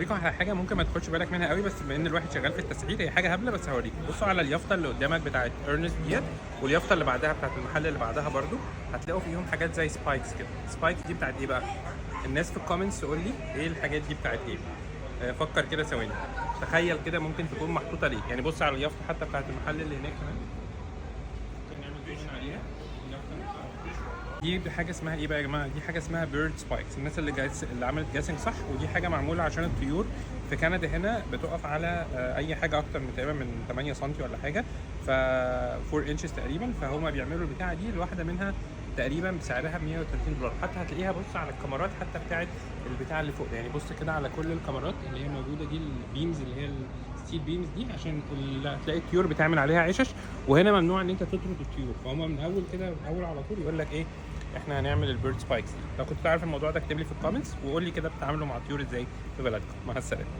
هوريكم على حاجة ممكن ما تاخدش بالك منها قوي، بس بما ان الواحد شغال في التسعير هي حاجة هبلة بس هوريكم. بصوا على اليافطه اللي قدامك بتاعت ارنست ديت، واليافطه اللي بعدها بتاعت المحل اللي بعدها برضو، هتلاقوا فيهم حاجات زي spikes كده. spikes دي بتاعت ايه بقى؟ الناس في ال comments تقول لي ايه الحاجات دي بتاعت ايه. فكر كده ثواني، تخيل كده ممكن تكون محطوطة ليه. يعني بص على اليافطه حتى بتاعت المحل اللي هناك كمان، ممكن نعمل zoom عليها. اليافطة نفسها. دي حاجة اسمها ايه بقى يا جماعه؟ دي حاجة اسمها bird spikes. الناس اللي guess اللي عملت guessing صح. ودي حاجة معمولة عشان الطيور في كندا هنا بتقف على اي حاجة اكتر من تقريبا من 8 سم ولا حاجه، ف 4 inches تقريبا. فهم بيعملوا البتاعه دي، الواحدة منها تقريبا بسعرها ب 130 دولار. حتى هتلاقيها، بص على الكمرات حتى بتاعت البتاع اللي فوق ده، يعني بص كده على كل الكمرات اللي هي موجودة دي، ال beams اللي هي ال steel beams دي، عشان هتلاقي الطيور بتعمل عليها عشش. وهنا ممنوع ان انت تطرد الطيور، فهم من اول كده، من اول على طول يقول لك ايه، احنا هنعمل ال bird spikes دي. لو كنت تعرف الموضوع ده اكتب لي في ال comments وقول لي كده بتتعاملوا مع الطيور ازاي في بلدكم. مع السلامه.